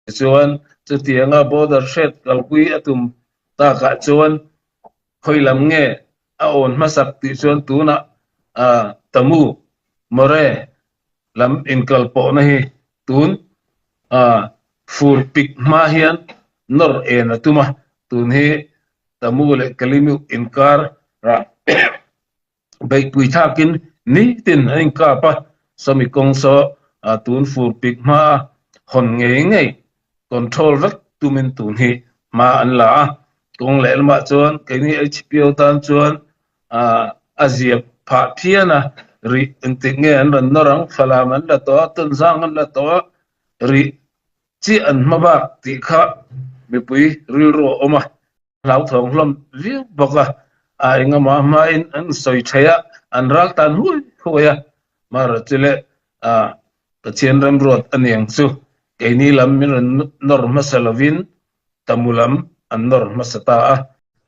Tichuan chutianga border hret kalpui a tum takah chuan khawi lam nge a awn hmasak tih chuan tunah Tamu More lam inkal pawhna hi tun fur pik hma hian nawr en a tum a, tun hi Tamu leh Kalimuk inkar rah Beihpui thlakin nitin an inkap a, sawmi kawng saw tun fur pik hma a hawn ngei ngei control vek tumin tun hi hma an la a. Kawng leh lamah chuan keini HPO tan chuan a zia phah phian a, rih engtik nge an rawn nawr ang, Falam an la tawh a, Tonzang an la tawh a, rih chiah an hma bak tih kha mipui rilru a awm a. Hlauthawng hlawm viau bawk a, a engemaw hmain an sawi thei a, an ral tan huai huai a, Mara chu leh a Pathian remruat a niang chu keini lam min rawn nawr hmasa lovin Tamu lam an nawr hmasa ta a,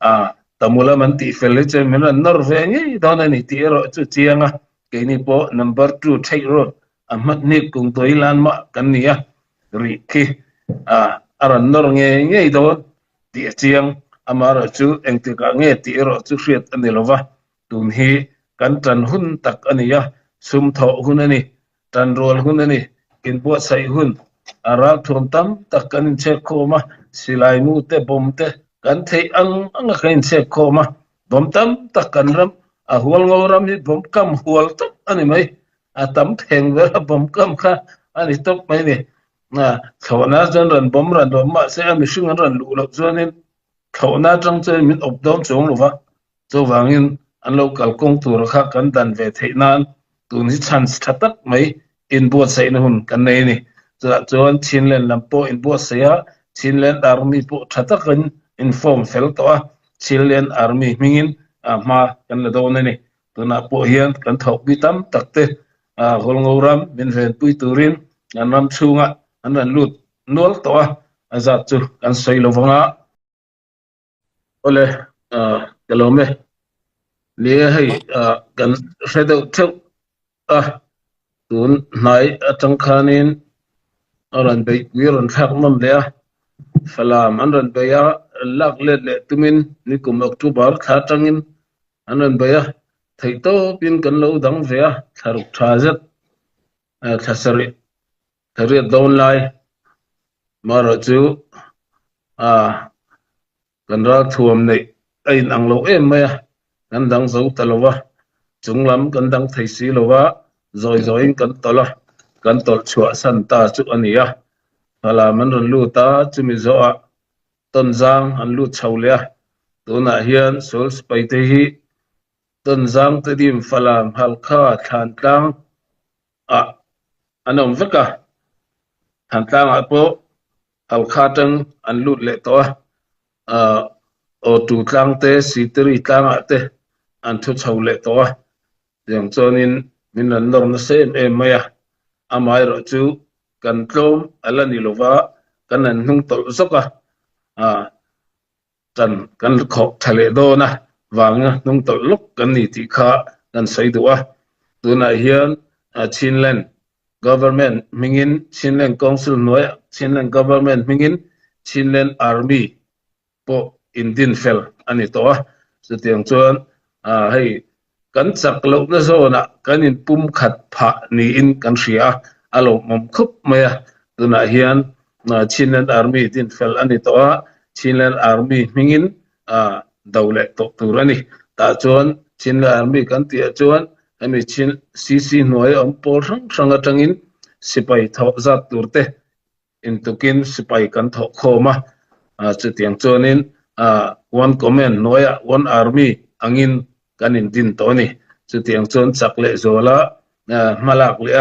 a Tamu lam an tih fel hi chuan min rawn nawr ve ngei dawn a ni tih erawh chu chiang a, keini pawh number two theih road a hmathnik kungtuai lan mah kan ni a, rih khi a a rawn nawr ngei ngei dawn tih a chiang. Amaherawh chu engtikah nge tih erawh chu hriat a ni lo va, tun hi kan tan hun tak a ni a, sum thawh hun a ni, tan rual hun a ni, inbuatsaih hun, a ralthuam tam tak kan inchhek khawm a, silai mu te, bomb te kan theih ang ang a kan inchhek khawm a, bomb tam tak kan ram, a hual ngo ram hi bomb kam hual tawp a ni mai, a tam pheng ber a bomb kam kha a ni tawp mai a ni. Thlawhna chuan rawn bawm ran lo mahse a mihring an rawn luh loh chuanin thlawhna atang chuan min awp dawn chuang lo va, chuvangin an lo kalkawng tur kha kan dan ve theih nan tun hi chance tha tak mai inbuatsaihna hun kan nei a ni. Chutah chuan Chinland lam pawh inbuatsaih a, Chinland Army pawh tha takin in form fel tawh a, Chinland Army hmingin hma kan la dawn a ni. Tunah pawh hian kan thawkpui tam tak te Hualngo ram min venpui turin an ram chhungah an rawn lut nual tawh a, a zat chu kan sawi lo vang a. Awle, ka lawm e. Ni e hei kan hre deuh theuh a, tun hnai atang khanin a rawn beihpui a rawn thlak nawm leh a, Falam an rawn bei a, lak let leh tumin nikum October thla atangin An rawn bei a, theih tawpin kan lo dang ve a, thla ruk tha zet, thla sarih, thla riat dawn lai marawh chu kan ralthuam neih a inang lo em mai a, kan dang zo ta lo va, chung lam kan dang thei si lo va, zawi zawiin kan tawlh a, kan tawlh chhuah san ta chu a ni a, Falam an rawn lut a, chumi zawhah Tonzang an lut chho leh a, tunah hian sual sipaite hi Tonzang Tedim Falam Halkha Thlantlang ah an awm vek a, Thlantlang ah pawh Halkha atang an lut leh tawh a, Awtu tlang te Sitiri tlang ah te an thu chho leh tawh a, tiang chuanin min rawn nawr nasa em em mai a, amaherawh chu kan tlawm a la ni lova kan han hnung tawlh zawk a, tan kan khawh tha leh dawn a vanga hnung tawlh lawk kan ni tih kha kan sawi duh a. Tunah hian Chinland Government hmingin Chinland Council hnuaiah Chinland Government hmingin Chinland Army pawh indin fel a ni tawh a, chutiang chuan hei kan chak lohna zawnah kan inpum khat phah niin kan hria a, a lawmawm khawp mai a, tunah hian Chinland Army din fel a ni tawh a, Chinland Army hmingin do leh tawh tur a ni. Tah chuan Chinland Army kan tihah chuan hemi Chin CC hnuaia awm pawl hrang hrang atangin sipai thawh zat tur te Intukin sipai kan thawh khawm a, chutiang chuanin one command hnuaiah one army angin kan indin tawh a ni. Chutiang chuan chak leh zuala hmalak leh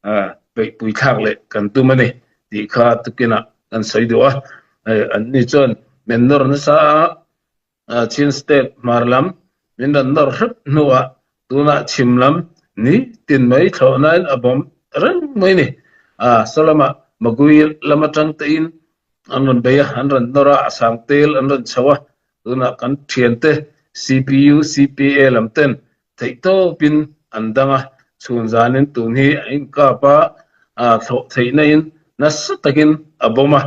a beihpui thlak leh kan tum a ni tih kha tukinah kan sawi duh a. Anni chuan men nawr nasa a Chin State hmar lam min rawn nawr hrep hnuah tunah chhim lam ni tin mai thlawhnain a bawm reng mai ni. Saw lamah Magui lam atang tein an rawn bei a, an rawn nawr a, a sang tel an rawn chho a, tunah kan thiante CPU, CPA lam ten theihtawpin an dang a, chhun zanin tun hi a inkap a, thlawh theihna in nasa takin a bawm a.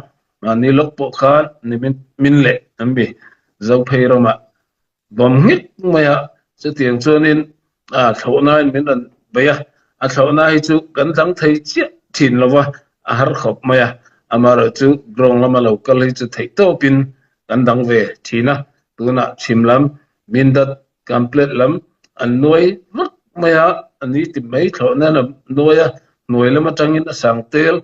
Mahni lawk pawh khan nimin min leh an bi. Zophei ram ah bawm ngik mai a, chutiang chuanin thlawhnain min rawn bei a, a thlawhna hi chu kan dang thei chiah thin lo va, a har khawp mai a, amaherawhchu ground lama lo kal hi chu theih tawpin kan dang ve thin a, tunah chhim lam Mindat Kamplet lam an nuai vak mai a, a ni ti mai thlawhnain a nuai a, hnuai lam atangin a sang tel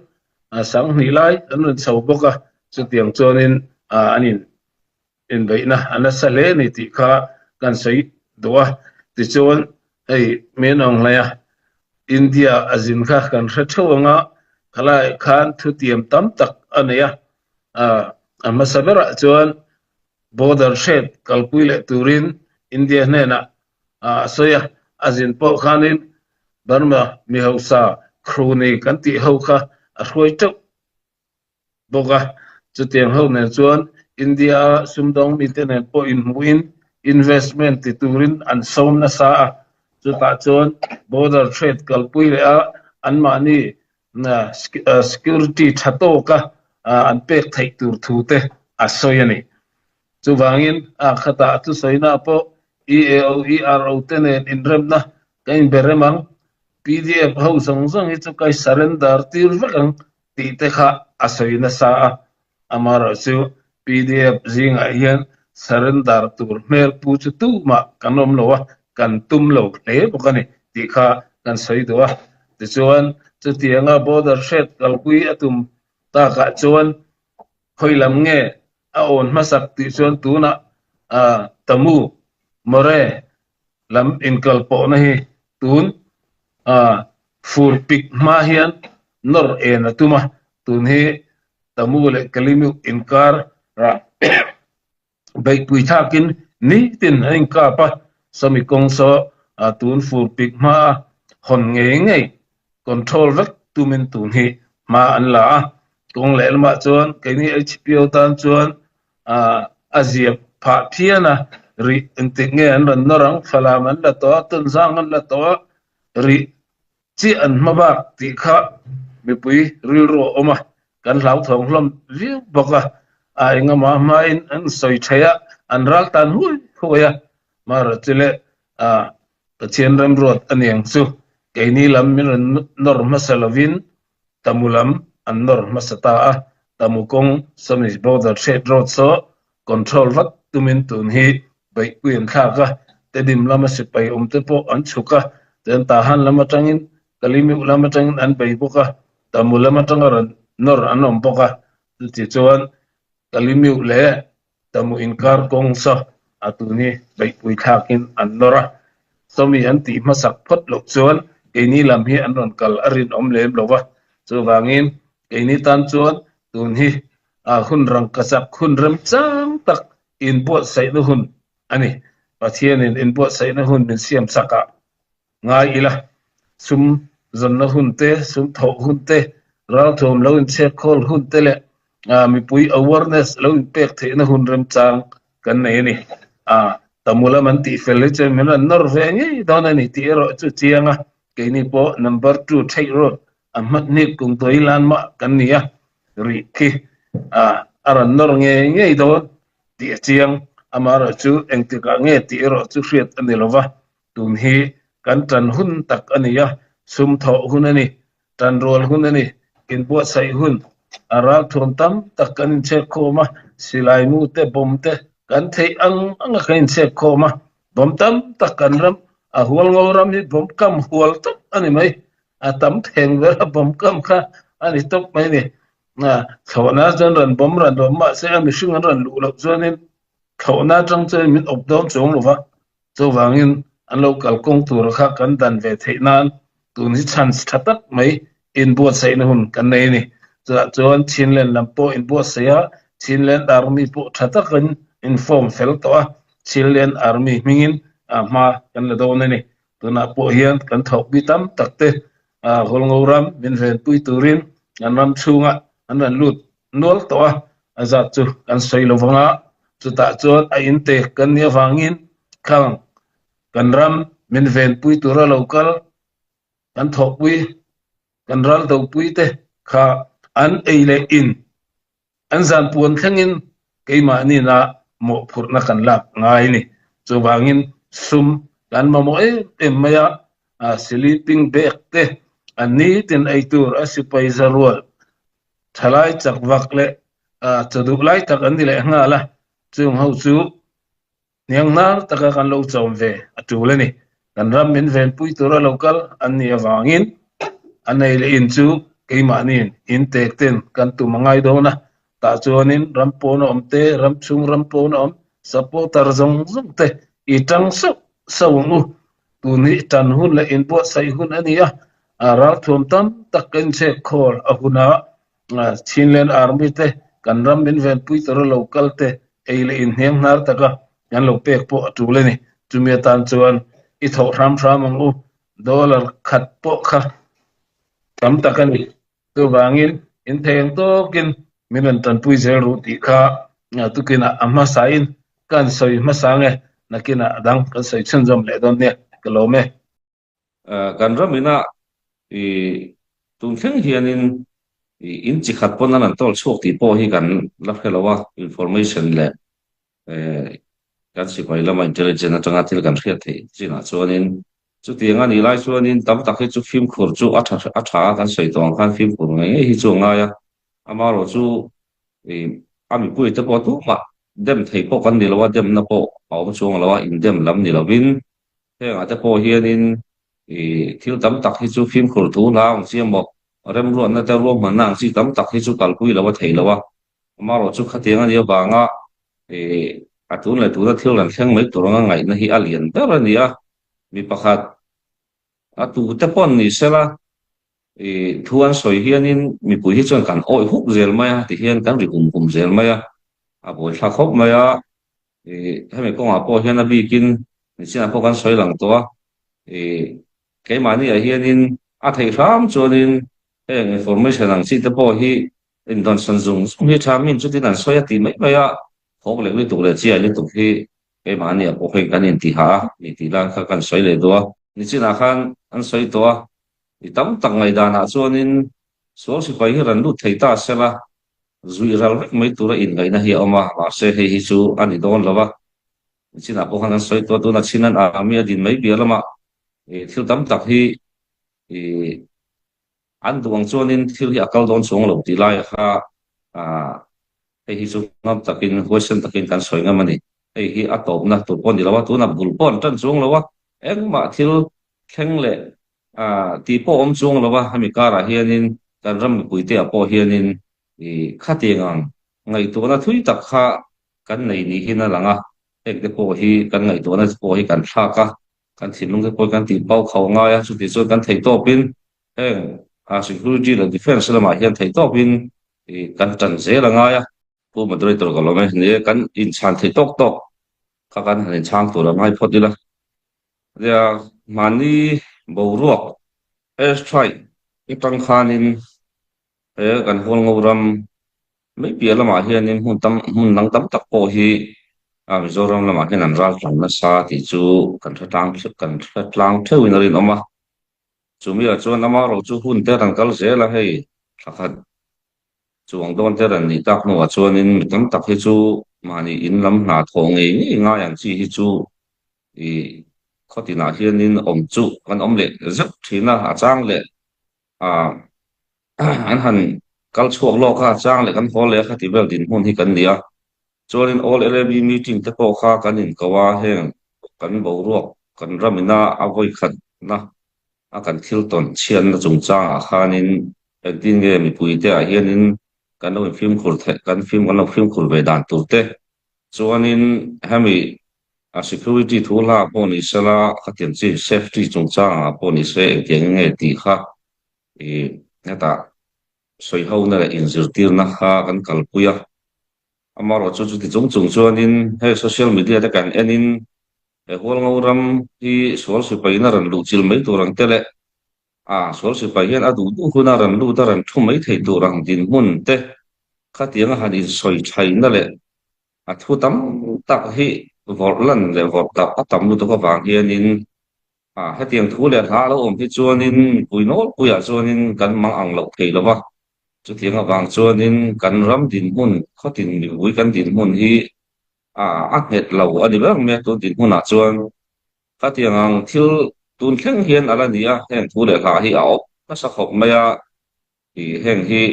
2000 lai an rawn chho bawk a, chutiang chuanin an in inbeihna a nasa hle a ni tih kha kan sawi duh a. Tichuan, hei min awng hlei a, India a zin kha kan hre theuh ang a, khalaiah khan thutiam tam tak a nei a, a hmasa berah chuan border hret kalpui leh turin India hnenah a sawi a, a zin pawh khanin Burma mi hausa Khruni kan tih ho kha a hruai teuh bawk a, chutiang ho nen chuan India-a sumdawng mite nen pawh inhmuhin investment ti turin an sawm nasa a, chutah chuan border trade kalpui leh a anmahni security tha tawka an pek theih tur thu te a sawi a ni. Chuvangin a khatah a thusawina pawh EAO, ERO te nen inremna ka inbe rem ang, pdf ho zawng zawng hi chu ka surrender tir vek ang tih te kha a sawi nasa a, amaherawhchu pdf zingah hian surrender tur hmel pu chu tumah kan awm lo a, kan tum lo hle bawk a ni tih kha kan sawi duh a. Tichuan, chutianga border hret kalpui a tum takah chuan khawi lam nge a awn hmasak tih chuan tunah Tamu More lam inkal pawhna hi tun fur pik hma hian nawr en a tum a, tun hi Tamu leh Kalimuk inkar rah beihpui thlakin nitin an inkap a, sawmi kawng saw tun fur pik hma a hawn ngei ngei control vek tumin tun hi hma an la a, kawng lehlamah chuan keini HPO tan chuan a ziak phah phian a, rih engtik nge an rawn nawr ang, Falam an la tawh a, Tunzang an la tawh a, rih chiah an hma bak tih kha mipui rilru a awm a, kan hlauthawng hlawm viau bawk a, a engemaw hmain an sawi thei a, an ral tan huai huai a, Marawhchu leh Pathian remruat a niang chu keini lam min rawn nawr hmasa lovin Tamu lam an nawr hmasa ta a, Tamu kawng Sawmi Border Trade Road saw control vat tumin tun hi beihpui an thlak a, Tedim lama sipai awmte pawh an chhuk a, chuan Tahan lam atangin Kalimuk lam atangin an bei bawk a, Tamu lam atanga rawn nawr an awm bawk a, chuti chuan Kalimuk leh Tamu inkar kawng saw a tun hi beihpui thlakin an nawr a, sawmi an tih hmasak phawt loh chuan keini lam hi an rawn kal a rinawm lem lo va, chuvangin keini tan chuan tun hi hun rangkachak hun remchang tak inbuatsaihna hun a ni. Pathianin inbuatsaihna hun min siam chakah Ngai ila, sum zawnna hun te, sum thawh hun te, ralthuam lo inchhek khawl hun te leh mipui awareness lo inpek theihna hun remchang kan nei a ni. Tamu lam an tih fel hi chuan min rawn nawr ve ngei dawn a ni tih erawh chu chiang a, keini pawh number two theih road a hmathnik kungtuai lan mah kan ni a, rih khi a rawn nawr ngei ngei dawn tih a chiang. Amaherawhchu engtikah nge tih erawh chu hriat a ni lova, Tun hi kan tan hun tak a ni a, sum thawh hun a ni, tan rual hun a ni, inbuatsaih hun, a ralthuam tam tak kan inchhek khawm a, silai mu te, bomb te kan theih ang ang a kan inchhek khawm a, bomb tam tak kan ram, a hual ngo ram hi bomb kam hual tawp a ni mai, a tam theng ber a bomb kam kha a ni tawp mai a ni. Thlawhna chuan rawn bomb ran awm mahse a mihring an rawn luh loh chuanin thlawhna atang chuan min awp dawn chuang lo va. Chuvangin an lo kalkawng tur kha kan dan ve theih nan tun hi chance tha tak mai inbuatsaihna hun kan nei a ni. Chutah chuan Chinland lam pawh inbuatsaih a, Chinland Army pawh tha takin inform fel tawh a, Chinland Army hmingin hma kan la dawn a ni. Tunah pawh hian kan thawkpui tam tak te Hualngo ram min venpui turin an ram chhungah an rawn lut nual tawh a, a zat chu kan sawi lo vang a, chutah chuan a intek kan nih avangin khang kan ram min venpui tura lo kal kan thawhpui kan ral dopui te kha an ei leh in. An zanpuan thlengin keimahni ah mawhphurhna kan lak ngai ni. Chuvangin sum kan mamawh em em mai a, sleeping bag te a nitin ei tur a sipai za rual thalai chak vak leh chaw duh lai tak an ni leh nghal a, chung ho chu Hnianghnar taka kan lo chawm ve a tul a ni. Kan ram min venpui tura lo kal an nih avangin a nei leh in chu keimahniin in tek ten kan tum a ngai dawn a. Tah chuanin ram pawn a awm te, ram chhung ram pawn a awm supporter zawng zawng te i tang sauh sauh ang u. Tun hi tan hun leh inbuatsaih hun a ni a, ralthuam tam tak ka inchhek khawl a hun a, Chinland Army te kan ram min venpui tura lo kal te ei leh inhniang hnar taka kan lo pek pawh a tul a ni. Chumi atan chuan i thawh hram hram ang u, dollar khat pawh kha tam tak a ni. Chuvangin inthei ang tawkin min rawn tanpui zel ruh tih kha tukinah a hmasain kan sawi hmasa nge, nakinah a dang kan sawi chhunzawm leh dawn nia, ka lawm e. Kan ram ina i tun thleng hianin i in chi khat pawn an an tawl chhuak tih pawh hi kan la hre lo a, information leh kan sipai lama intelligence atanga thil kan hriat theih chinah chuanin chutiang a nih lai chuanin tam tak hi chu fimkhur chu a tha a tha a kan sawi tawh ang khan fimkhur ngei ngei hi chu a ngai a, amaherawh chu i a mipui te pawh tumah dem thei pawh kan ni lo a, demna pawh a awm chuang lo a, indem lam ni lovin Hengah te pawh hianin ih thil tam tak hi chu fimkhur thu hla ang chi emaw, remruatna te ruahmanna ang chi tam tak hi chu kalpui lo a theih lo a. Amaherawh chu khatiang a nih avanga ih a tun leh tuna thil rawn thleng mai tur anga ngaihna hi a lian ber a ni a. Mi pakhat a tute pawn ni sela ih thu an sawi hianin mipui hi chuan kan awih hup zel mai a, tihian kan ri hum hum zel mai a, a buaithlak khawp mai a. Ih hemi kawngah pawh hian a bikin nichinah pawh kan sawi lang tawh a, ih keimahni ah hianin a theih hram chuanin heng information ang chi te pawh hi indawnsawn zung zung hi tha min chutin an sawi a tih mai mai a, thawk leh lutuk leh chiai lutuk hi keimahni ah pawh hian kan intihah a ni tih lai kha kan sawi leh duh a. Nichinah khan an sawi tawh a, i tam tak ngaihdanah chuanin sual sipai hi rawn lut thei ta sela Zuih ral vek mai tura inngaihna hi a awm a, mahse hei hi chu a ni dawn lo a. Chinah pawh khan kan sawi tawh a, tuna Chin-an army a din mai piah lamah ih thil tam tak hi ih an duh ang chuanin thil hi a kal dawn chuang lo tih lai kha ah hei hi chu ngam takin huaisen takin kan sawi ngam a ni. Hei hi a tawpna tur pawh a ni lo a, tunah bul pawh an tan chuang lo a, engmah thil thleng leh tih pawh awm chuang lo a, hemi karah hianin kan ram mipuite ah pawh hianin ih khatiang ang ngaihtuahna thui tak kha kan nei niin a lang a, heng te pawh hi kan ngaihtuahna te pawh hi kan thlak a, kan thinlung te pawh hi kan tih pau kho ngai a, chutih chuan kan theihtawpin heng security leh defence lamah hian theihtawpin ih kan tan zel a ngai a. Pu Moderator ka lawm e, ni e kan inchhan theih tawk tawk kha kan han inchhang tur a ngai phawt ila. Nia, mahni boruak air strike atang khanin he kan Hualngo ram mai piah lamah hianin hmun tam hmun dang tam tak pawh hi Mizoram lamah hian an ral tlang nasa tih chu kan hre tlang kan hre tlang theuhin a rinawm a. Chumi ah chuan amaherawh chu hun te rawn kal zel a hei thla khat Chuang dawn te rawn nih tak hnuah chuanin mi tam tak hi chu mahni in lam hna thawh ngei ngei ngai ang chi hi chu ih khaw tinah hianin awm chu kan awm leh zeuh thin a, a chang leh ah an han kal chhuak lawk a, a chang leh kan haw leh a khati vel dinhmun hi kan ni a. Chuanin All LAB meeting te pawh kha kan inko a, heng kan boruak kan ram ina a vawi khatna a kan thil tawn chhiatna chungchangah khanin engtin nge mipuite ah hianin kan lo infimkhur theih kan fim kan lo fimkhur ve dan tur te chuanin hemi a security thu hla pawh ni sela khatiang chi safety chungchangah pawh ni se engtiang nge tih kha ih hetah sawihona leh inzirtirna kha kan kalpui a. Amaherawh chu chuti chung chung chuanin hei social media te kan enin he Hualngo ram hi sual sipain a rawn luh chil mai tur ang te leh a sual sipai hian a duh duh huna rawn lut a rawn thu mai thei tur ang dinhmun te khatianga han insawi thaihna leh a thu tam tak hi vawrh lan leh vawrh darh a tam lutuk avang hianin a hetiang thu leh hla a lo awm hi chuanin mipui nawlpuiah chuanin kan mang ang loh thei lo va. Chutiang avang chuanin kan ram dinhmun, khawtin mipui kan dinhmun hi a nghet lo a ni ber mai a, tun dinhmunah chuan khatiang ang thil tun thleng hian a la ni a, heng thu leh hla hi a awp nasa khawp mai a, ih heng hi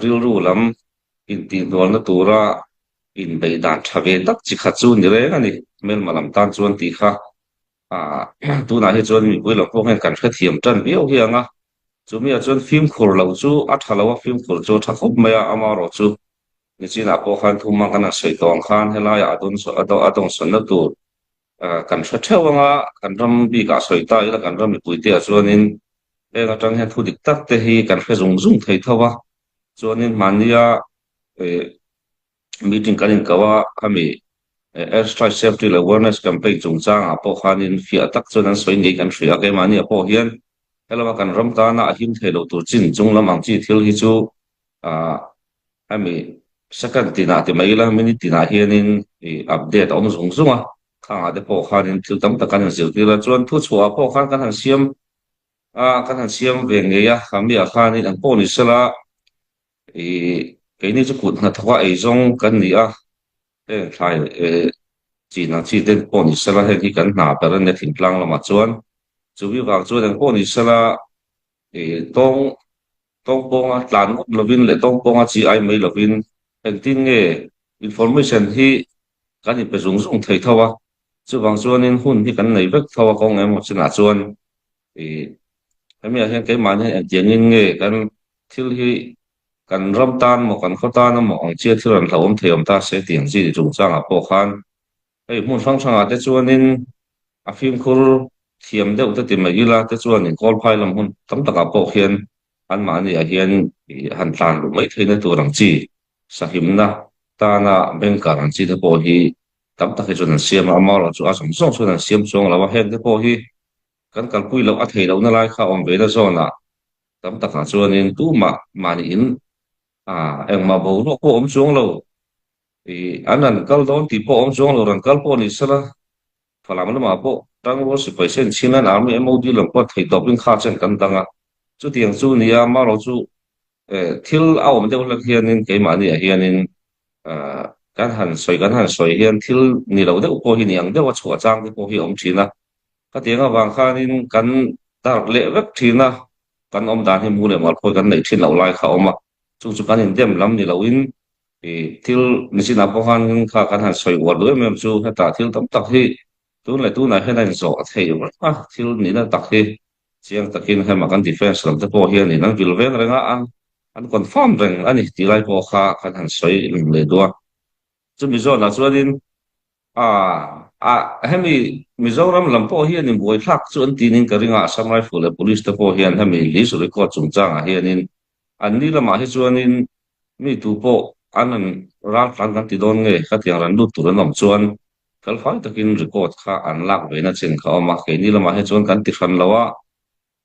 rilru lam intihhnualna tura inbeih dan tha ve tak chi khat chu ni reng a ni, hmelma lam tan chuan tih kha tunah hi chuan mipui lam pawh hian kan hrethiam tan viau hi ang a, chumi ah chuan fimkhur loh chu a tha lo a, fimkhur chu a tha khawp mai a, amaherawh chu nichinah pawh khan thumang kan han sawi tawh ang khan helaiah a dawn a dawnsawnna tur kan hre theuh ang a, kan ram bikah sawi ta ila kan ram mipuite ah chuanin heng atang hian thu dik tak te hi kan hre zung zung thei tho a, chuanin mahnia meeting kan inkauh a, khami Air Strike Safety leh Awareness Campaign chungchangah pawh khanin fiah tak chuan an sawi ngei kan hria a, keimahniah pawh hian helama kan ram tana a him thei lo tur chin chung lam ang chi thil hi chu ah hemi second tinah ti mai ila minute tinah hianin ih update a awm zung zung a, khangah te pawh khanin thil tam tak kan inzirtir a, chuan thuchhuah pawh khan kan han siam a, kan han siam ve ngei a, khamiah khanin an pawh ni sela. Ih keini chu kut hnathawka eizawng kan ni a, heng thlai eh chin ang chi te pawh ni sela heng hi kan hna ber a nia thingtlang lamah chuan chumi vang chuan eng pawh ni sela ih tawng tawng pawnga tlan ngawt lovin leh tawng pawnga chi ai mai lovin engtin nge information hi kan inpe zung zung thei tho a, chuvang chuanin hun hi kan nei vek tho a kawng emaw chinah chuan ih hemi ah hian keimahni hian engtiangin nge kan thil hi kan ram tan maw kan khaw tan emaw ang chia thil rawn hlauhawm thei awm ta se tih ang chi chungchangah pawh khan hei hmun hrang hrangah te chuanin a fimkhur thiam deuh te ti mai ila te chuanin kawlphai lam hun tam takah pawh khian anmahni ah hian ih han tlan luh mai theihna tur ang chi sahimna tana banker ang chi te pawh hi tam tak hi chuan an siam a, amaherawhchu chu a zawng zawng chuan an siam chuang lo a, heng te pawh hi Kan kalpui loh a thei lohna lai kha awm ve na zawnah tam takah chuanin tumah mahniin engmah boruak pawh awm chuang lo, ih an rawn kal dawn tih pawh awm chuang lo, rawn kal pawh ni sela Falam lamah pawh Tangrual sipai sen Chinland Army MOD lam pawh thei tawpin kha chen kan dang a, chutiang chu nia marawh chu thil a awm deuh hlek hianin keimahni ah hianin kan han sawi kan han sawi hian thil ni lo deuh pawh hi ni ang deuh a chhuah chang te pawh hi a awm thin a. Khatiang avang khanin kan dark leh vek thin a, kan awm dan hi mu leh mual phawi kan neih thin loh lai kha a awm a, chu chu kan indem lam ni loin ih thil nichinah pawh khan kha kan han sawi uar duh em em chu hetah thil tam tak hi tun leh tunah hian a inzawh thei reng a, thil nihna tak hi chiang takin hema kan defence lam te pawh hianin an vil veng reng a, an confirm reng a ni tih lai pawh kha kan han sawi leh duh a. Chumi zawnah chuanin a hemi Mizoram lam pawh hianin buaithlak chu an tinin ka ring a, Assam Rifle leh Police te pawh hian hemi list record chungchangah hianin anni lamah hi chuanin mi tu pawh an rawn raltlan kan ti dawn nge khatiang rawn lut tur an awm chuan felfai takin record kha an lak ve na chin kha a awm a, keini lamah hi chuan kan ti hran lo a.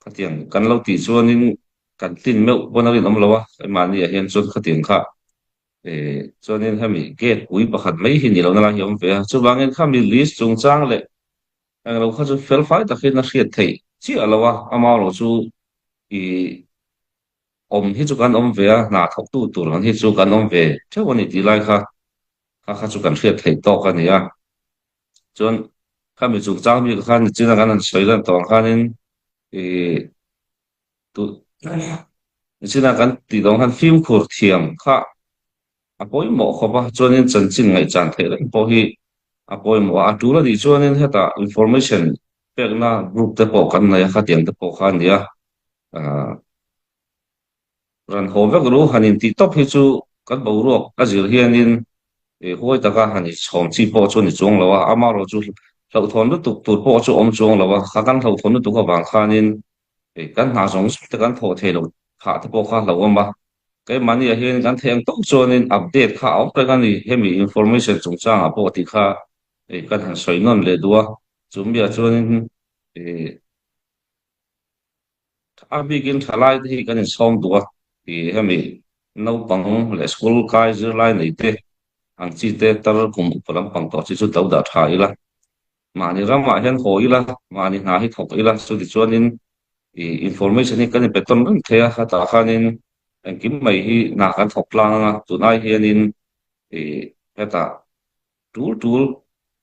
Khatiang kan lo tih chuanin kan tlin meuh pawn a rinawm lo a, keimahni ah hian chuan khatiang kha eh chuanin hemi gate pui pakhat mai hi ni lohna lai hi a awm ve a, chuvangin khami list chungchang leh englo kha chu felfai takin a hriat theih chiah lo a, amaherawhchu ih awm hi chu kan awm ve a, hna thawktu tur ang hi chu kan awm ve theuh a ni tih lai kha kha kha chu kan hriat theih tawk a ni a. Chuan khami chungchang bik khan nichina kan han sawi lan tawh ang khanin ih tu nichina kan tih dawng khan fimkhur thiam kha a pawimawh khawp a, chuanin chanchin ngaihchan theih reng pawh hi a pawimawh a, a tul a nih chuanin hetah information pekna group te pawh kan nei a, khatiang te pawh kha a ni a, ah. Ran haw vek ru han intih tawp hi chu kan boruak a zir hianin ih huai taka han inchhawm chi pawh chu a ni chuang lo a, amaherawh chu hlauhthawn lutuk tur pawh chu a awm chuang lo a, kha kan hlauhthawn lutuk avang khanin ih kan hna zawng zawng te kan thawh thei loh phah te pawh kha a hlauhawm a, keimahniah hian kan theih ang tawk chuanin update kha a awm reng a ni, hemi information chungchangah pawh tih kha ih kan han sawi nawn leh duh a, chumiah chuanin ih. A bikin thalai te hi kan insawm duh a, ih hemi naupang leh school kai zirlai nei te ang chi te tar kum upa lampang tawh chi chu do dah tha ila, mahni ramah hian haw ila, mahni hna hi thawk ila, chutichuanin ih information hi kan inpe tawn reng thei a, hetah khanin. Engkim mai hi hna kan thawk tlang anga tunai hianin ih hetah tul tul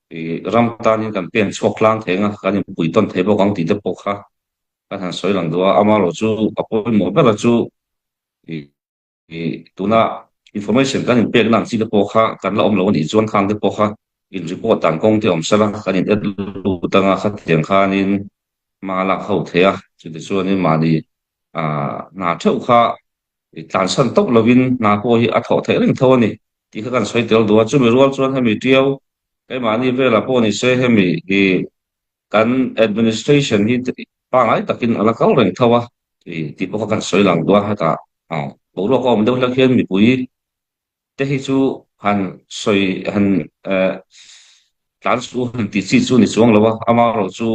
ih ram tanin kan pen chhuak tlang thei anga kan inpui tawn thei bawk ang tih te pawh kha kan han sawi lang duh a. Amaherawhchu a pawimawh bera chu ih Ih tuna information kan inpekna ang chi te pawh kha kan la awm lo a nih chuan khang te pawh kha in report dan kawng te awm sela kan in add lut anga khatiang khanin hma lak ho thei a, chutichuanin mahni ah hna theuh kha ih tlansan tawp lovin hna pawh hi a thawh theih reng tho a ni tih kha kan sawi tel duh a, chumi rual chuan hemi tiau keimahni velah pawh ni se hemi ih Kan administration hi pangai takin a la kal reng tho a tih pawh kha kan sawi lang duh a, hetah boruak a awm deuh hlek hian mipui te hi chu han sawi han tlan suh han tih chi chu ni chuang lo a, amaherawhchu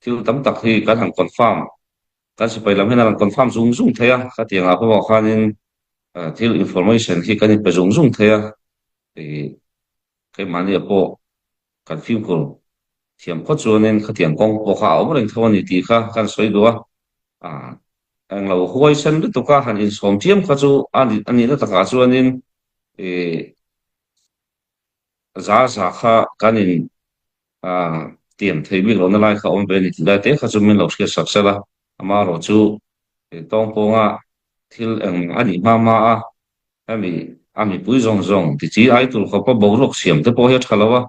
thil tam tak hi kan han confirm kan sipai lam hian a rawn confirm zung zung thei a, khatiang ah pawh khanin thil information hi kan inpe zung zung thei a, keimahni ah pawh Kan fimkhur thiam phawt chuanin khatiang kawng pawh kha a awm reng tho a ni tih kha kan sawi duh a, englo huaisen lutuk a han insawm thiam kha chu a nihna takah chuanin ih za za kha kan in tiam thei bik lohna lai kha a awm ve a ni tih lai te kha chu min lo hriat sak sel a, amaherawh chu tawngpawnga thil engmah a nih hma hma a Hemi a mipui zawng zawng ti chi ai tur khawpa boruak siam te pawh hi a tha lo a,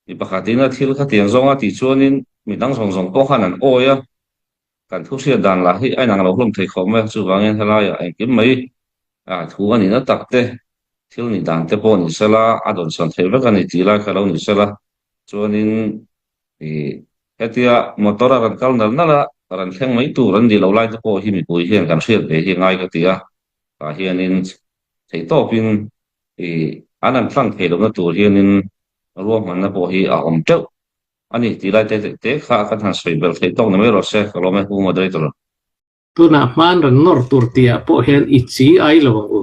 mi pakhatin a thil khatiang zawnga tih chuanin mi dang zawng zawng pawh khan an awi a, kan thu hriat dan lah hi a inang lo hlawm thei khawp mai a, chuvangin helaiah engkim mai thu a nihna tak te, thil nih dan te pawh ni sela a dawnsawn theih vek a ni tih lai kha lo ni sela, chuanin ih hetia motor a rawn kal nal nal a, rawn thleng mai tur an nih loh lai te pawh hi mipui hian kan hriat ve hi ngai ka ti a. Tah hianin theihtawpin ih an an tlang thei lohna tur hianin ruahmanna pawh hi a awm teuh a ni tih lai te te kha kan han sawi belh theih tawk ni mai rawh se ka lawm e Pu Moderator. Tunah hman rawn nawr tur tihah pawh hian i chi ai lo ang u.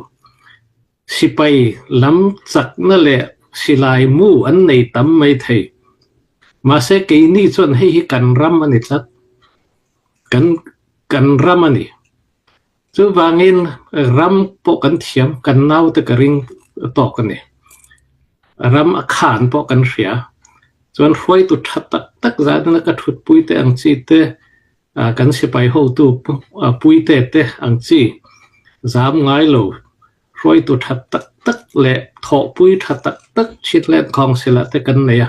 Sipai lam chakna leh silai mu an nei tam mai thei. Mahse keini chuan hei hi kan ram a ni tlat. Kan kan ram a ni. Chuvangin ram pawh kan thiam, kan naute ka ring tawk a ni. Ram a khan pawh kan hria. Chuan hruaitu tha tak tak zan ka thutpui te ang chi te, kan sipai hotu puite te ang chi zam ngai lo hruaitu tha tak tak leh thawhpui tha tak tak Chitlet Council-ah te kan nei a.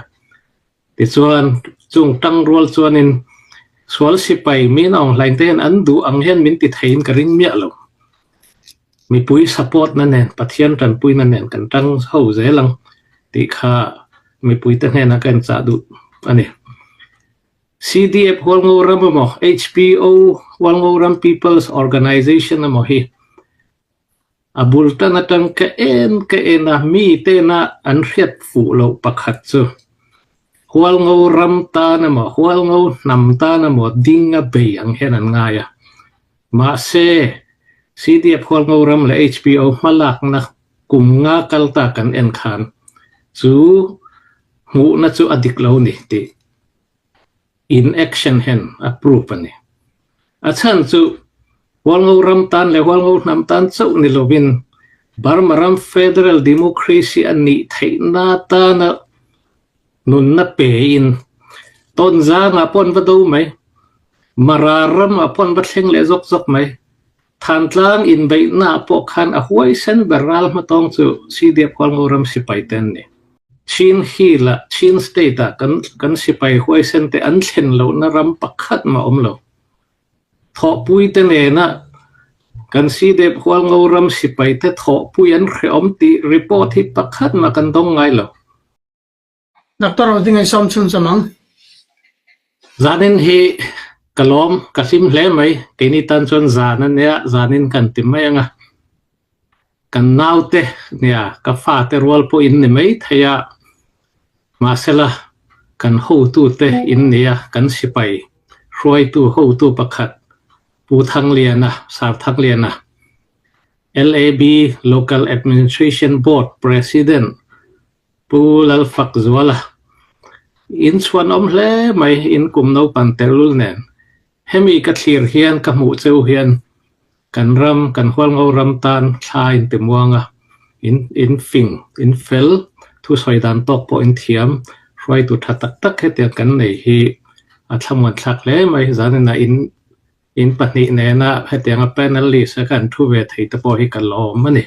Tichuan, chung tangrual chuanin sual sipai min aung hlaing te hian an duh ang hian min ti theiin ka ring miah lo. Mipui support na nen, Pathian tanpuina nen kan tang ho zel ang tih kha mipuite hnenah ka inchah duh a ni. CDF Hualngo ram emaw, HPO Hualngo ram People's Organization emaw hi A bul tan atang ka en ka en a, mi tena an hriat fuh loh pakhat chu Hualngo ram tan emaw, Hualngo hnam tan emaw ding a bei ang hian an ngai a. Mahse, CDF Hualngo ram leh HPO hmalakna kum nga kal ta kan en khan chu hmuhna chu a dik lo ni tih in action hian a prove a ni. A chhan chu Hualngo ram tan leh Hualngo hnam tan chauh ni lovin Burma ram Federal Democracy a nih theihna tana nunna pein Tawnzangah pawh an va do mai, Mara ramah pawh an va thleng leh zawk zawk mai. Thantlang inbeihnaah pawh khan a huaisen ber ral hmatawng chu CDF Hualngo ram sipai te an ni. Chin Hill-ah, Chin State-ah kan kan sipai huaisen te an thlen lohna ram pakhat mah awm lo. Thawhpui te nena kan CDF Hualngo ram sipai te thawhpui an hrehawm tih report hi pakhat mah kan dawng ngai lo. Doctor Roding ei sawm chhun cham ang. Zanin hi ka lawm, ka hlim hle mai. Keini tan chuan zan a nia, zanin kan ti mai ang a. Kan naute nia, ka fate rual pawh in ni mai thei a. Mahsela, kan hotute in nia, kan sipai hruaitu hotu pakhat Pu Thangliana, Sir Thangliana, LAB, Local Administration Board President, Pu Lalfakzuala, In chhuanawm hle mai, in kum naupang tehlul nen. Hemi ka thlir hian ka hmuh cheu hian. Kan ram, kan Hualngo ram tan thla in ti muang a, in in fing, in fel, thusawi dan tawk pawh in thiam, hruaitu tha tak tak hetiang kan nei hi a thlamuan thlak hle mai. Zaninah in in pahnih nena hetianga panelist a kan thu ve thei te pawh hi ka lawm a ni.